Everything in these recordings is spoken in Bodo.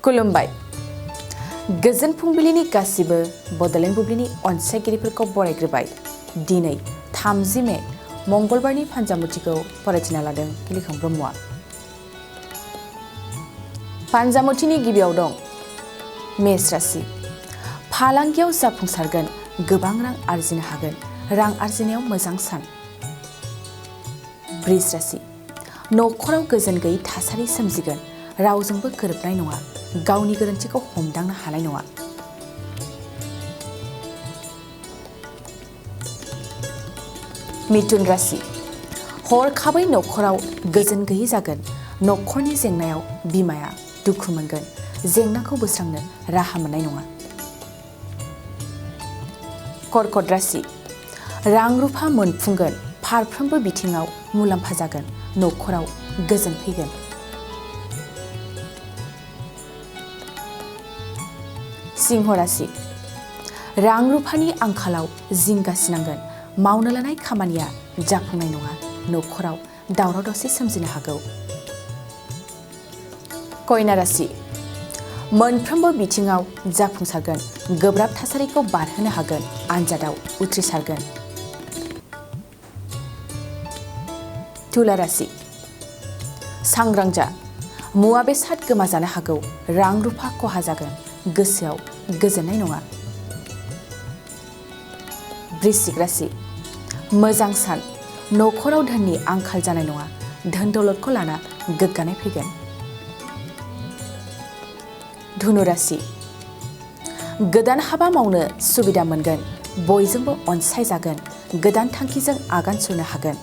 खुलुमबाय गोजोन फुंबिलिनि गासिबो बड'लेण्ड बुब्लिनि अनसायगिरिफोरखौ बरायग्रोबाय। दिनै 30 मे मंगलबारनि फान्जामुथिखौ फरायथिना लादों किलिखां ब्रह्मआ। फान्जामुथिनि गिबियाव दं मेष राशि। फालांगियाव जाफुंसारगोन, गोबां रां आरजिनो हागोन, रां आरजिनायाव मोजां सान। वृष राशि। नखराव गोजोन गैयै थासारि सोमजिगोन, रावजोंबो गोरोबनाय नङा, गावनि गोरोन्थिखौ हमदांनो हानाय नङा। मिथुन राशि। हरखाबै नखराव गोजोन गैयै जागोन, नखरनि जेंनायाव बिमाया दुखु मोनगोन, जेंनाखौ बोस्रांनो राहा मोननाय नङा। कर्कट राशि। रां रुफा मोनफुंगोन, फारफ्रोमबो बिथिङाव मुलाम्फा जागोन, नखराव गोजोन फैगोन। सिंह राशि। रां रुफानि आंखालाव जिंगासिनांगोन, मावनो लानाय खामानिया जाफुंनाय नङा, नखराव दावराव दावसि सोमजिनो हागौ। कन्या राशि। मोनफ्रोमबो बिथिङाव जाफुंसारगोन, गोब्राब थासारिखौ बारहोनो हागोन, आनजादाव उथ्रिसारगोन। तुला राशि। सांग्रां जा, मुवा बेसाद गोमाजानो हागौ, रां रुफा खहा जागोन, गोसोआव गोजोननाय नङा। वृश्चिक राशि। मोजां सान, नखराव धोननि आंखाल जानाय नङा, धोन दौलतखौ लाना गोग्गानाय फैगोन। धनु राशि। गोदान हाबा मावनो सुबिदा मोनगोन, बयजोंबो अनसायजागोन, गोदान थांखिजों आगान सुरनो हागोन।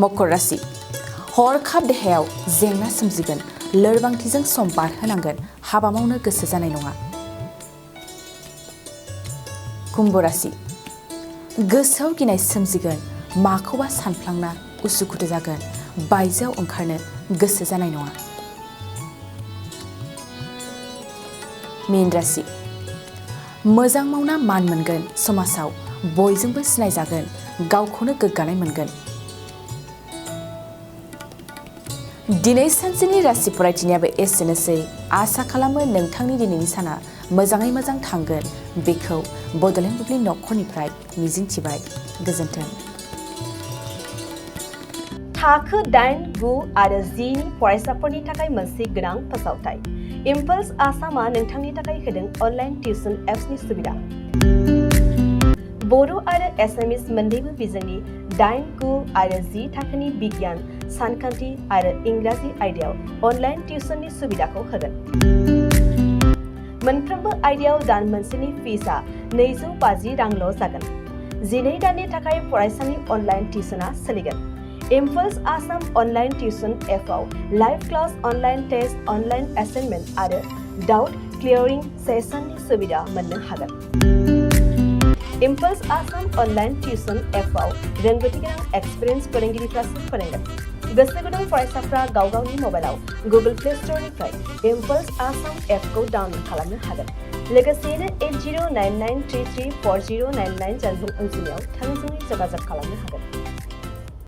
मकर राशि। हरखाब देहायाव जेंना सोमजिगोन, लोरबांथिजों सम बारहोनांगोन, हाबा मावनो गोसो जानाय नङा। कुम्भ राशि। गोसोआव गिनाय सोमजिगोन, माखौबा सानफ्लांना उसुखुथु जागोन, बायजोआव ओंखारनो गोसो जानाय नङा। मीन राशि। मोजां मावना मान मोनगोन, समाजाव बयजोंबो सिनायजागोन, गावखौनो गोग्गानाय मोनगोन। दिनै सानसेनि राशि फरायथिनायाबो एसेनोसै। आसा खालामो नोंथांनि दिनैनि साना मोजाङै मोजां थांगोन, बेखौ बड'लेण्ड बुब्लि नखरनिफ्राय मिजिंथिबाय। गोजोन्थों। थाखो 8, 9 आरो 10 नि फरायसाफोरनि थाखाय मोनसे गोनां फोसावथाय। इम्पल्स आसामआ नोंथांनि थाखाय होदों अनलाइन टिउसन एप्सनि सुबिदा। बर' आरो एसामिस मोन्नैबो बिजोंनि 8, 9 आरो 10 थाखोनि बिगियान, सानखान्थि आरो इंराजि आयदायाव अनलाइन टिउसननि सुबिदाखौ होगोन। मोनफ्रोमबो आयदायाव दान मोनसेनि फिसआ 250 रांल' जागोन। 12 दाननि थाखाय फरायसानि अनलाइन टिउसनआ सोलिगोन। इम्पल्स आसाम अनलाइन टिउसन एपआव live class, online test, online assignment आरो डाउट क्लियारिं सेसननि सुबिदा मोननो हागोन। इम्पल्स आसाम अनलाइन टिउसन एपआव रोंगौथि गोनां एक्सपिरियेन्स फोरोंगिरिफ्रासो फोरोंगोन। गोसो गुदुं फरायसाफ्रा गाव गावनि मबाइलाव गुगोल प्ले स्ट'रनिफ्राय इम्पल्स आसाम एपखौ डाउनल'ड खालामनो हागोन। लोगोसेयैनो 8099334099 जानबुं अनजिमायाव थोंजोङै जगाजग खालामनो हागोन।